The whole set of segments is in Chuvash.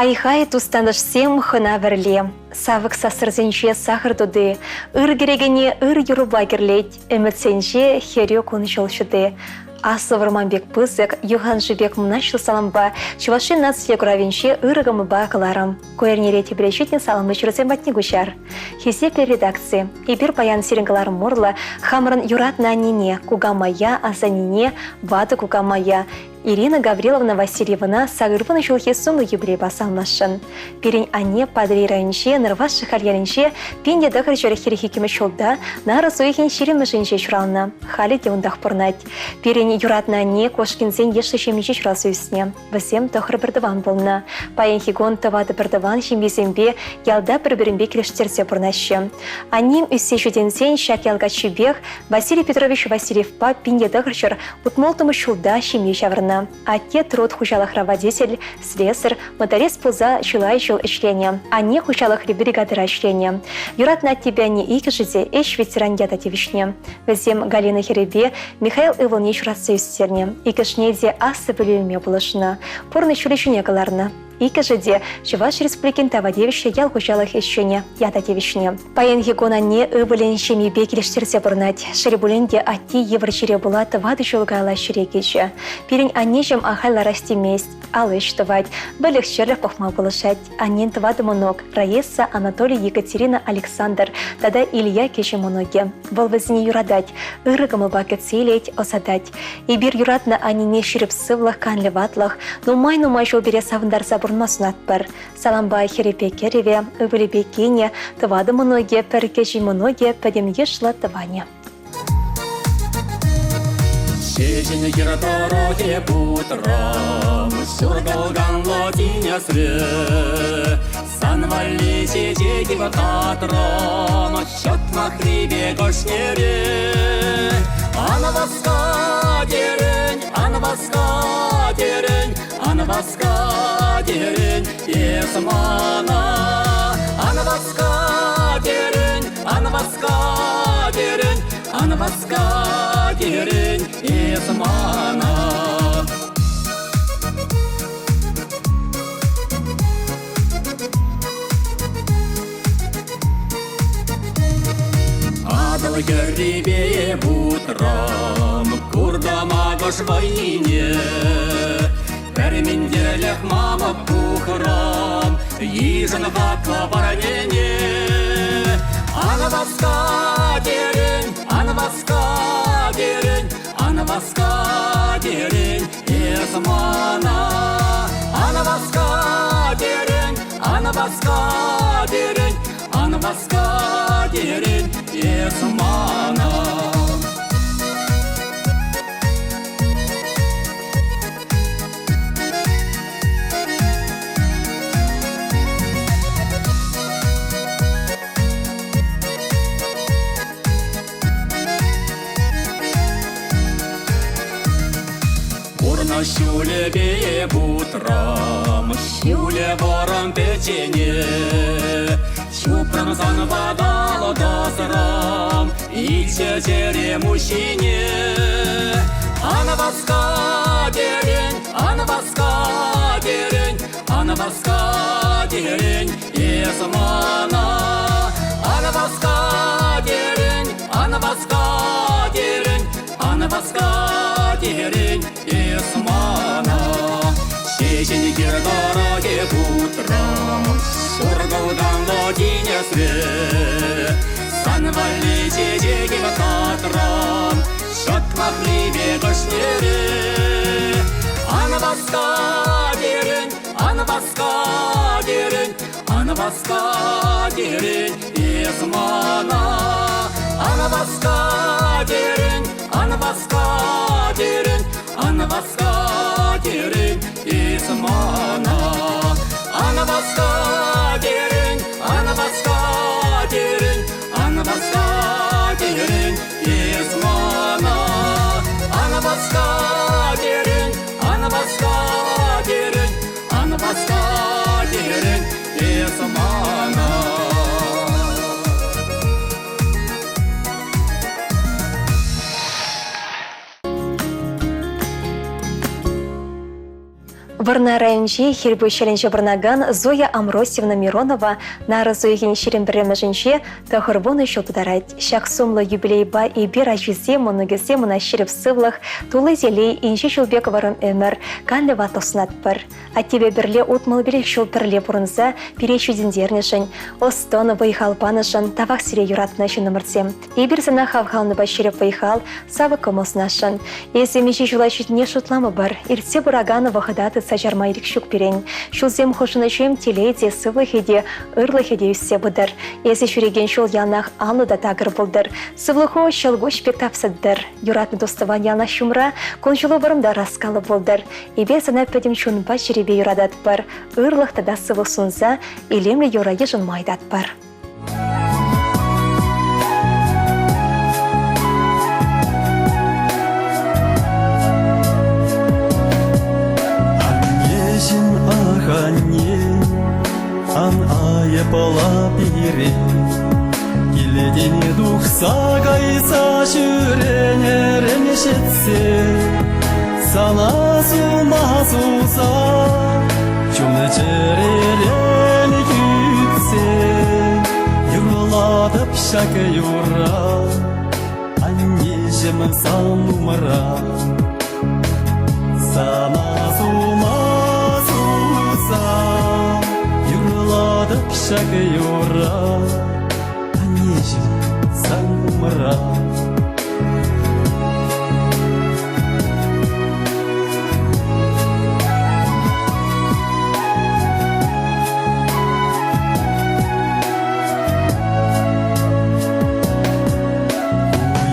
Ай-хай тус-тантӑшсем хӑна-вӗрле, савӑк сассӑрсенче сахӑр тути, ыр кӗрекене ыр юрӑпа кӗрлет, ӗмӗтсенче хӗрӳ кун-ҫул ҫути. Аслӑ вӑрман пек пысӑк, юханшыв пек мӑнаҫлӑ салампа Чӑваш Ен наци куравӗнче ырӑ кӑмӑлпа кӑларӑм. Ку эрнере тепре ҫитнӗ саламлӑ ҫырусем патне куҫар. Хисеплӗ редакци, эпир паян сирӗн кӑларӑм урлӑ хамӑрӑн юратнӑ аннене, кукамая, асаннене, ватӑ кукамая, Ирина Гавриловна Васильевӑна сакӑрвунӑ ҫулхи сумлӑ юбилейпа саламласшӑн. Пирӗн анне Патӑрьел районӗнче Нӑрваш Шӑхаль ялӗнче 1942 ҫулта нарӑс уйӑхӗн ҫирӗммӗшӗнче ҫуралнӑ. Халӗ те унтах пурӑнать. Пирӗн юратнӑ анне Кошкинсен йышлӑ ҫемйинче ҫуралса ӳснӗ. Вӗсем тӑхӑр пӗртӑван пулнӑ. Паянхи кун тӑватӑ пӗртӑван ҫемйисемпе ялта пӗр-пӗринпе килӗштерсе пурӑнаҫҫӗ. Аннем ӳссе ҫитӗнсен ҫак ял каччипех Василий Петрович Васильевпа 1900 Утмӑлтӑмӗш ҫулта ҫемье ҫавӑрнӑ. Атте Труд хуҫалӑхра водитель, слесарь, моторист пулса чылай ҫул ӗҫленӗ. Анне хуҫалӑхри бригадӑра ӗҫленӗ. Юратнӑ аттепе анне иккӗшӗ те ӗҫ ветеранӗ ята тивӗҫнӗ. Вӗсем Галина хӗрӗпе Михаил ывӑлне ҫуратса ӳстернӗ. Иккӗшне те аслӑ пӗлӳ илме пулӑшнӑ. Пурнӑҫ ҫулӗ ҫине кӑларнӑ. Иккӗшӗ те Чӑваш Республикин тава тивӗҫлӗ ял хуҫалӑх ӗҫченӗ ята тивӗҫнӗ. Паянхи кун анне ывӑлӗн ҫемйипе килӗштерсе пурӑнать. Шел пулин те атте йывӑр чире пула тӑватӑ ҫул каялла ҫӗре кӗчӗ. Пирӗн аннеҫӗм ахаль ларас темест, ал ӗҫ тӑвать, выльӑх-чӗрлӗх пӑхма пулӑшать. Аннен тӑватӑ мӑнук, Раиса, Анатолий, Екатерина, Александр тата Илья кӗҫӗн мӑнукӗ. Вӑл вӗсене юратать, ырӑ кӑмӑлпа кӗтсе илет, ӑсатать. Эпир юратнӑ аннене ҫирӗп сывлӑх, канлӗ ватлӑх, нумай-нумай ҫул пире савӑнтарса пурӑнма сунатпӑр. Салампа хӗрӗпе кӗрӗве, ывӑлӗпе кинӗ, тӑватӑ мӑнукӗ, пӗр кӗҫӗн мӑнукӗ, пӗтӗм йышлӑ тӑванӗ. Ҫеҫен хир тӑрӑхӗ путрӑм, ҫуртӑлканлӑ тинӗсре. Сан валли чечек татрӑм, ҫӑтмахри пек ӑшнере. Ан васка терӗн, ан васка терӗн, ан васка терӗн эс мана. Ан васка терӗн, ан васка терӗн, ан васка терӗн эс мана. Атӑл хӗррипе утрӑм, куртӑм акӑш вӑйне. Пӗр минтерлӗх мамӑк пухрӑм, йышӑн хаклӑ парнене. Ан васка терӗн, ан васка терӗн, ан васка терӗн, эс мана. Ан васка терӗн, ан васка терӗн, ан васка терӗн, эс мана. Пурнӑҫ ҫулӗпе утрӑм, ҫулӗ вӑрӑм пӗччене. Чупрӑм санпа тӑсрӑм, икҫӗ чӗрем уҫҫине. Ан васка терӗн, ан васка терӗн, ан васка терӗн, эс мана. Ан васка терӗн, ан васка терӗн, ан васка терӗн, эс мана. Ҫеҫен хир тӑрӑхӗ путрӑм, ҫуркӑлтанлӑ тинӗсре. Сан валли чечекӗм татрӑм, ҫӑтмахри пек ӑшнере. Ан васка терӗн, ан васка терӗн, ан васка терӗн, эс мана. Ан васка терӗн, ан васка терӗн, ан васка терӗн, эс мана. Ан васка терӗн, ан васка терӗн, ан васка терӗн, эс мана. Ан васка терӗн, ан васка терӗн, ан васка терӗн, эс мана. Вӑрнар районӗнчи Хирпуҫ ялӗнче пурӑнакан Зоя Амросьевна Миронова нарӑс уйӑхӗн 21-мӗшӗнче 90 ҫул тутарать. Ҫак сумлӑ юбилейпа эпир ачисем, мӑнукӗсем ӑна ҫирӗп сывлӑх, тулли телей, инҫе ҫул пек вӑрӑм ӗмӗр, канлӗ ватлӑх сунатпӑр. Аттепе пӗрле 65 ҫул пӗрле пурӑнса пире ҫитӗнтернӗшӗн, ӑс-тӑн, вӑй-хал панӑшӑн тавах сире юратнӑ ҫыннӑмӑрсем. Эпир сана хавхаланупа ҫирӗп вӑй-хал, савӑк кӑмӑл сунасшӑн. Эсӗ миҫе ҫула ҫитнине шутламӑпӑр. Иртсе пыракан вӑхӑта тытса чарма ирӗк ҫук пирӗн. Ҫулсем хушӑннӑҫем телей те, сывлӑхӗ те, ырлӑхӗ те ӳссе пытӑр. Эсӗ ҫӳрекен ҫул яланах анлӑ та такӑр пултӑр. Сывлӑху ҫӑлкуҫ пек тапса тӑтӑр. Юратнӑ тус-тӑван яланах ҫумра, кун-ҫулу вӑрӑм та ӑраскаллӑ пултӑр. Эпир сана пӗтӗм чунпа чӗрепе юрататпӑр. Ырлӑх тата сывлӑх сунса илемлӗ юрра йышӑнма ыйтатпӑр. Аннеҫӗм, ах, анне, ан айӑпла пире. Килтен тухса кайса ҫӳренӗрен ҫитсе сана сума суса чун-чӗререн кӳтсе юрлатӑп ҫак юрра аннеҫӗм сан умра. Сана сума суса юрлатӑп ҫак юрра аннеҫӗм сан умра.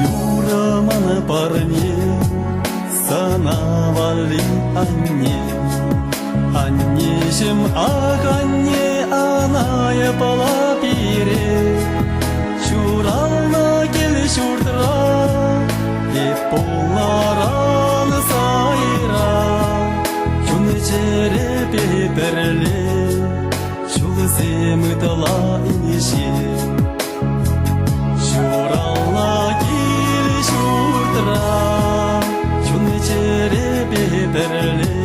Юрӑ мана парне, сана валли анне. Аннеҫӗм, ах, анне, ана япала пире. Ҫуралнӑ кил-ҫуртра эп пулнӑран сайра. Чун-чӗрепе пӗрле ҫулсем ытла инҫе. Ҫуралнӑ кил-ҫуртра чун-чӗрепе пӗрле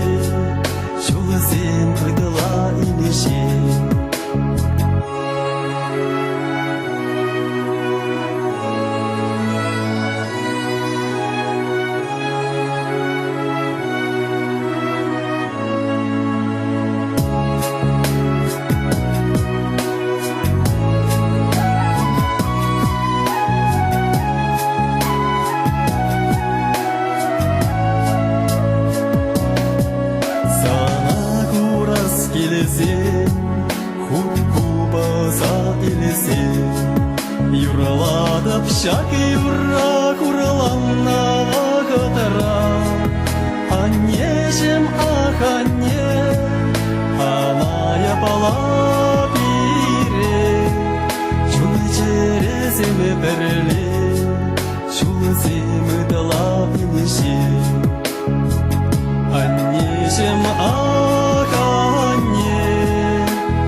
ҫулсем ытла инҫе. Сана курас килсен, хут купӑса илсен, юрлатӑп ҫак юрра хурланнӑ вӑхӑтра. Аннеҫӗм, ах, анне, ана япала пире, чун-чӗресем пӗрле, ҫулсем ытла инҫе. Аннеҫӗм, ах, анне,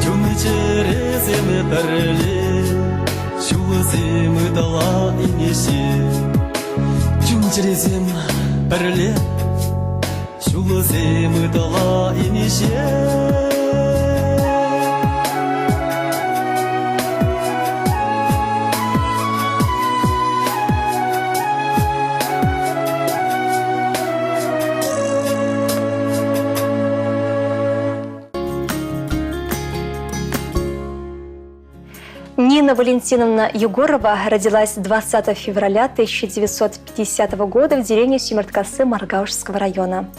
чун-чӗресем пӗрле, ҫулсем ытла инҫе. Чун-чӗресем пӗрле, ҫулсем ытла инҫе. Нина Валентиновна Егорова родилась 20 февраля 1950 года в деревне Семерткасы Моргаушского района.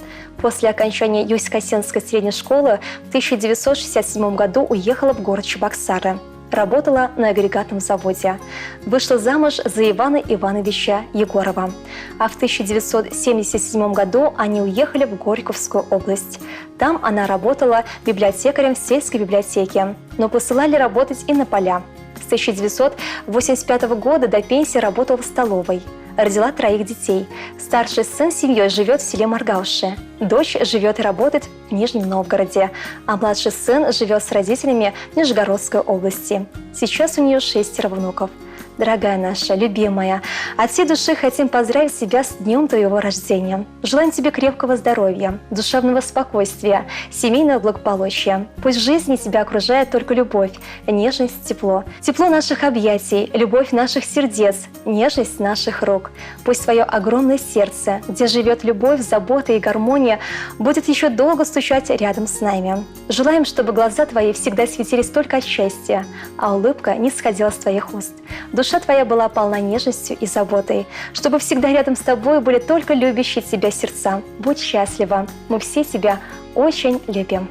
После окончания Юськосенской средней школы в 1967 году уехала в город Чебоксары. Работала на агрегатном заводе. Вышла замуж за Ивана Ивановича Егорова. А в 1977 году они уехали в Горьковскую область. Там она работала библиотекарем в сельской библиотеке, но посылали работать и на поля. С 1985 года до пенсии работала в столовой. Родила троих детей. Старший сын с семьей живет в селе Маргауше. Дочь живет и работает в Нижнем Новгороде, а младший сын живет с родителями в Нижегородской области. Сейчас у нее шестеро внуков. Дорогая наша, любимая, от всей души хотим поздравить тебя с днем твоего рождения. Желаем тебе крепкого здоровья, душевного спокойствия, семейного благополучия. Пусть в жизни тебя окружает только любовь, нежность, тепло. Тепло наших объятий, любовь наших сердец, нежность наших рук. Пусть твое огромное сердце, где живет любовь, забота и гармония, будет еще долго стучать рядом с нами. Желаем, чтобы глаза твои всегда светились только от счастья, а улыбка не сходила с твоих уст. Душа твоя была полна нежностью и заботой, чтобы всегда рядом с тобой были только любящие тебя сердца. Будь счастлива. Мы все тебя очень любим.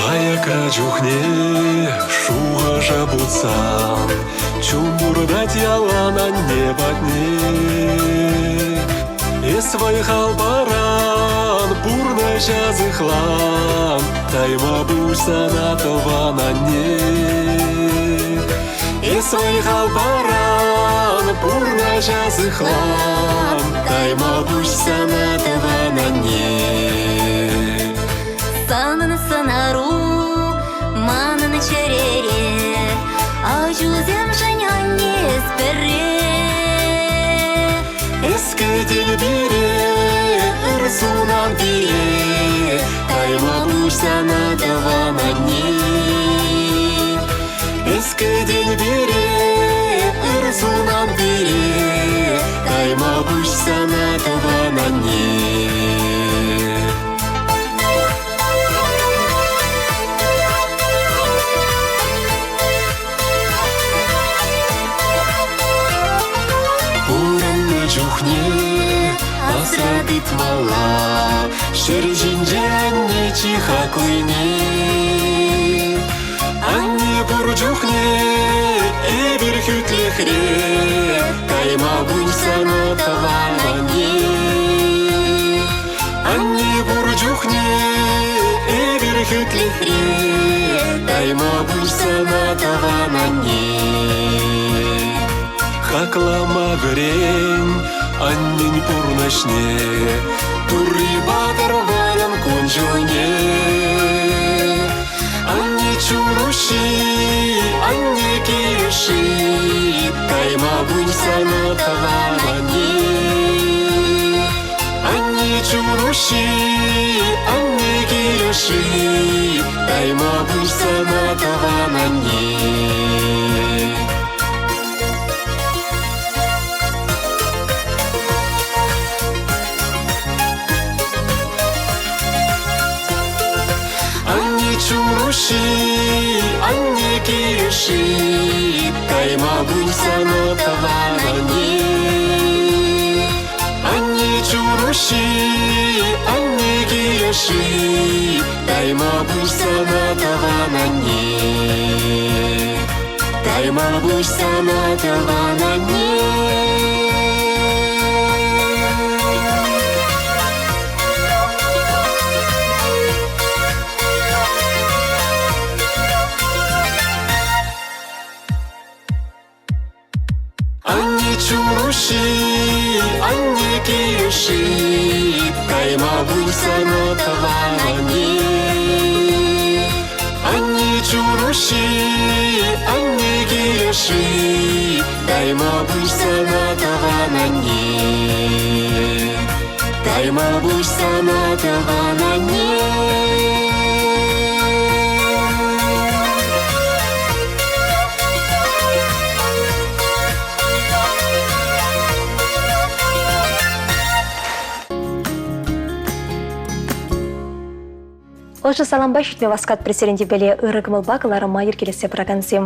Аякра чухне шухӑша путсан Чун туртать ялан анне патне. Эс вӑй-хал паран, пурнӑҫа сыхлан, Тайма пуҫ сана тӑван анне. Эс вӑй-хал паран, пурнӑҫа сыхлан, Тайма пуҫ сана тӑван анне. Санӑн сӑнару манӑн чӗрере, Ачусемшӗн анне эс пӗрре. Эс кӗтен пире, ыр сунан пире, Тайма пуҫ сана тӑван анне. Эс кӗтен пире, ыр сунан пире, Тайма пуҫ сана тӑван анне. Пурӑннӑ чухне асра тытмалла ҫӗр ҫинче анне чи хаклине. Анне пур чухне эпир хӳтлӗхре, кайма пуҫ сана тӑван анне. Анне пур чухне эпир хӳтлӗхре, тайма пуҫ сана тӑван анне. Хаклама вӗрен аннен пурнӑҫне, Турри патӑр вӑрӑм кун-ҫулне. Анне чун уҫҫи, анне килӗши, Тайма пуҫ сана тӑван анне. Анне чун уҫҫи, анне килӗши, Тайма пуҫ сана тӑван анне. Анне чуруши, анне килӗши, Тайма пуҫ сана тӑван анне. Анне чуруши, анне килӗши, Тайма пуҫ сана тӑван анне. Тайма пуҫ сана тӑван анне. Анне чуруши, анне килӗши, Тайма пуҫ сана тӑван анне. Анне чуруши, анне килӗши, Тайма пуҫ сана тӑван анне. Тайма пуҫ сана тӑван анне. Ӑшӑ салампа ҫитме васкат президенчӗпеле ырӑ кӑмӑлпа кӑларӑма йӗркелесе пыракансем.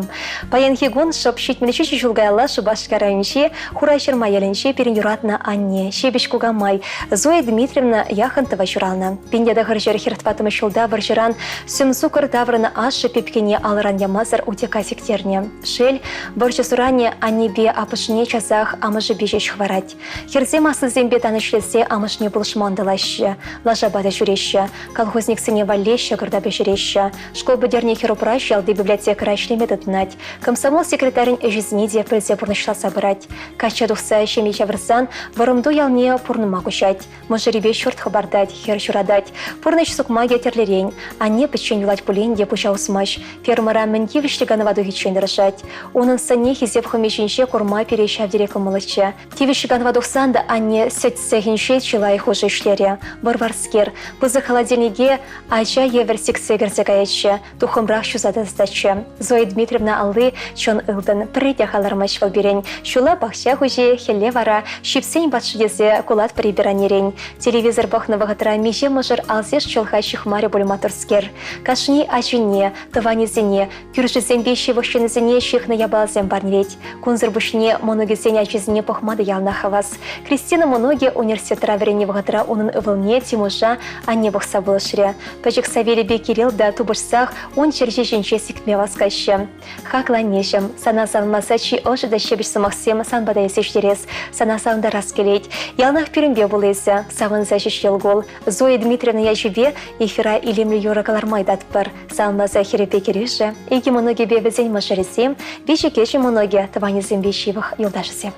Паянхи кун шӑп 77 ҫул каялла Шупашкар районӗнчи Хураҫырма ялӗнче пирӗн юратнӑ анне, ҫепӗҫ кукамай Зоя Дмитриевна Яхонтова ҫуралнӑ. 1944 ҫулта вӑрҫӑран сӗм-суккӑр таврӑннӑ ашшӗ пепкене алӑран ямасӑр утьӑкка сиктернӗ. Шел, вӑрҫӑ суранӗ аннепе аппӑшне часах амӑшӗпе ҫеҫ хӑварать. Хӗрсем аслисемпе тан ӗҫлесе амӑшне пулӑшма ӑнтӑлаҫҫӗ, лашапа та ҫӳреҫҫӗ. Колхозниксене валли. алли ҫӑкӑр та пӗҫереҫҫӗ. Шкул пӗтернӗ хӗр-упраҫ ялти библиотекӑра ӗҫлеме тытӑнать. Комсомол секретарӗн ӗҫӗсене те пӗлсе пурнӑҫласа пырать. Качча тухса ҫемье ҫавӑрсан Вӑрӑмту ялне пурӑнма куҫать. Мӑшӑрӗпе ҫурт хӑпартать, хӗр ҫуратать. Пурнӑҫ сукмакӗ тӗрлӗрен. Анне пӗччен юлать пулин те пуҫа усмасть. Фермӑра мӗн тивӗҫлӗ канӑва тухиччен тӑрӑшать. Унӑн сӑнне хисеп хӑми ҫинче курма пире ҫав тери кӑмӑллӑччӗ. Тивӗҫлӗ канӑва тухсан та анне сӗт цехӗнче чылай хушӑ ӗҫлерӗ. Вӑр-варскер, пысӑк холодильнике ача евӗр сиксе кӗрсе каятчӗ, туххӑмрах ҫуса тасататчӗ. Зоя Дмитриевна алли чӑн ылтӑн, пӗрре те халармасть вӑл пирӗн. Ҫулла пахча хуҫи, хӗлле вара ҫипсен патши тесе кулатпӑр эпир аннерен. Телевизор пӑхнӑ вӑхӑтра миҫе мӑшӑр алсиш чӑлха ҫыхмарӗ пуль маттурскер. Кашни ачине, тӑванӗсене, кӳршӗсемпе ҫывӑх ҫыннисене ҫыхнӑ япаласем парнелет. Кунсӑр пуҫне мӑнукӗсен ачисене пӑхма та яланах хавас. Кристина мӑнукӗ университетра вӗреннӗ вӑхӑтра унӑн ывӑлне Тимуша анне пӑхса пулӑшрӗ. Пӗчӗк Савелипе Кирилл та тупӑшсах ун чӗрҫи ҫинче сикме васкаҫҫӗ. Хаклӑ аннеҫӗм, сана савӑнмаса чи ӑшӑ та ҫепӗҫ сӑмахсем сан пата илсе ҫитерес, сана савӑнтарас килет. Яланах пирӗнпе пул эсӗ, савӑнса ҫеҫ йӑл кул. Зоя Дмитриевна ячӗпе эфира илемлӗ юрӑ кӑларма ыйтатпӑр. Савӑнласа хӗрӗпе кӗрӳшӗ, икӗ мӑнукӗпе вӗсен мӑшӑрӗсем, виҫӗ кӗҫӗн мӑнукӗ, тӑванӗсемпе ҫывӑх юлташӗсем.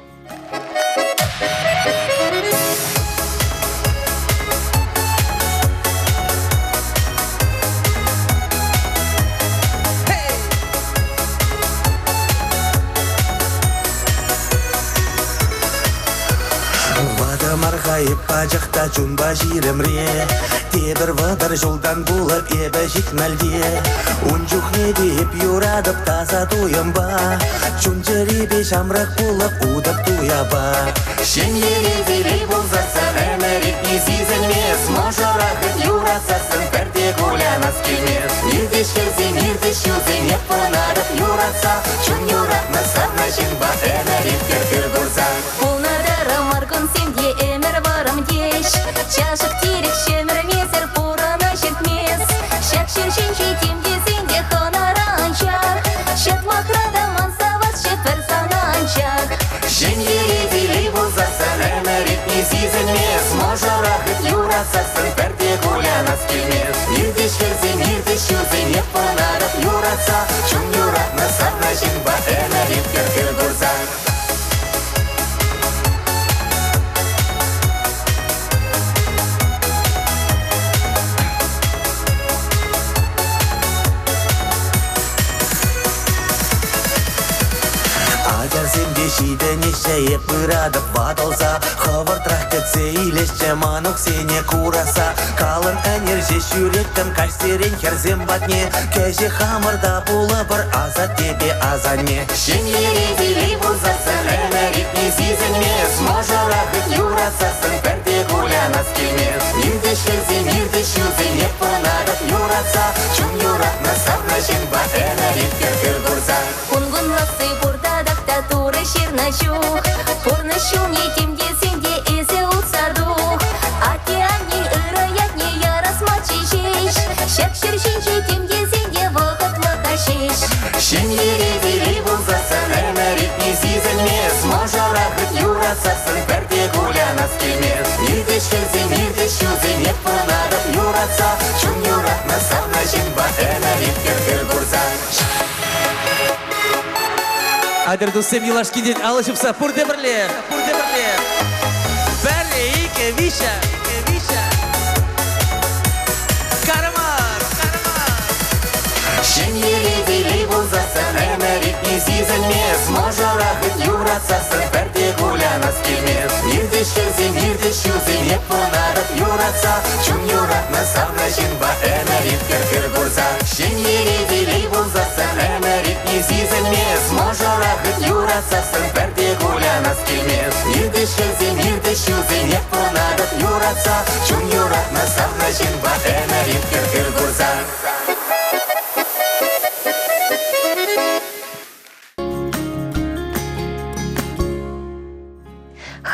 Ватӑ мар-ха эп пачах та чунпа ҫирӗмре. Тепӗр 30 ҫултан пулӑп эпӗ ҫитмӗлте. Ун чухне те эп юратӑп таса туйӑмпа. Чун-чӗрепе ҫамрӑк пулӑп утӑп туяпа. Ҫемьере телей пулсассӑн ӗмӗр иртни сисӗнмес. Мӑшӑра хыт юратсассӑн пӗрте кулянас килмес. Иртӗҫ хӗлсем, иртӗҫ ҫулсем, эп пурӑнатӑп юратса. Чун юратнӑ савнӑ ҫынпа ӗмӗр ирттӗр тыр курса. Пулнӑ тӑрӑмӑр кунсем те ӗмӗр вӑрӑм теҫ. Чашӑк-тирӗк ҫӗмӗрмесӗр пурӑна ҫитмес. Ҫак ҫӗр ҫинче тем тесен те хӑнара анчах. Ҫӑтмахра та ман савасчӗ пӗр сана анчах. Ҫемьере телей пулсассӑн ӗмӗр иртни сисӗнмес. Мӑшӑра хыт юратсассӑн пӗрте кулянас килмес. Иртӗҫ хӗлсем, иртӗҫ ҫулсем, эп пурӑнатӑп юратса. Чун юратнӑ савнӑ ҫынпа ӗмӗр ирттӗр тыр курса. Ачасемпе ҫитӗнеҫҫӗ эп пыратӑп ватӑлса. Хӑвӑртрах кӗтсе илеҫҫӗ мӑнуксене кураса. Калӑн ӗнер ҫеҫ ҫӳреттӗм каҫсерен хӗрсем патне. Кӗҫех хамӑр та пулӑпӑр асаттепе асанне. Ҫемьере телей пулсассӑн ӗмӗр иртни сисӗнмес. Мӑшӑра хыт юратсассӑн пӗрте кулянас килмес. Иртӗҫ хӗлсем, иртӗҫ ҫулсем, эп пурӑнатӑп юратса. Чун юратнӑ савнӑ ҫынпа ӗмӗр ирттӗр тыр курса. Кун-кунласси пур татах та Турӑ ҫырнӑ чух. Пурнӑҫ ҫулне тем тесен те эсӗ утса тух. Атте-аннен ырӑ ятне ярас марччӗ ҫеҫ. Ҫак ҫӗр ҫинче тем тесен те вӑхӑтлӑха ҫеҫ. Ҫемьере телей пулсассӑн ӗмӗр иртни сисӗнмес. Мӑшӑра хыт юратсассӑн пӗрте кулянас килмес. Иртӗҫ хӗлсем, иртӗҫ ҫулсем, эп пурӑнатӑп юратса. Чун юратнӑ савнӑ ҫынпа ӗмӗр ирттӗр тыр курса. Атьӑр, туссем, юлашкинчен алӑ ҫупса пурте пӗрле, пурте пӗрле. Пӗрре, иккӗ, виҫҫӗ, иккӗ, виҫҫӗ. Кармар, кармар. Ҫемьере телей пулсассӑн ӗмӗр иртни сисӗнмес. Мӑшӑра хыт юратсассӑн пӗрте кулянас килмес. Иртӗҫ хӗлсем, иртӗҫ ҫулсем, эп пурӑнатӑп юратса. Чун юратнӑ савнӑ ҫынпа ӗмӗр ирттӗр хӗр курса. Ҫемьере телей пулсассӑн ӗмӗр иртни сисӗнмес. Мӑшӑра хыт юратсассӑн пӗрте кулянас килмес. Иртӗҫ хӗлсем, иртӗҫ ҫулсем, эп пурӑнатӑп юратса. Чун юратнӑ савнӑ ҫынпа ӗмӗр ирттӗр хӗр курса.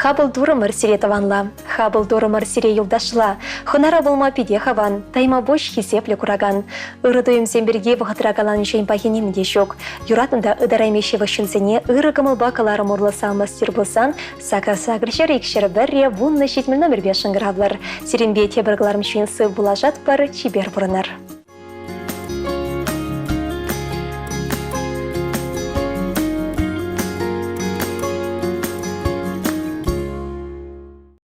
Хапӑл турӑмӑр сире тӑванла, хапӑл турӑмӑр сире юлташла. Хӑнара пулма питех аван, тайма пуҫ хисеплӗ куракан. Ырӑ туйӑмсем пирки вӑхӑтра каланинчен пахи нимӗн те ҫук. Юратнӑ та ытарайми ҫывӑх ҫынсене ырӑ кӑмӑлпа кӑларӑм урлӑ салмастир пулсан сакӑр ҫӗр икҫӗр пӗрре 10 70 номерпе шӑнкӑравлӑр. Сирӗнпе тепӗр кӑларӑм ҫын сыв пулашатпӑр, чипер пурӑнӑр.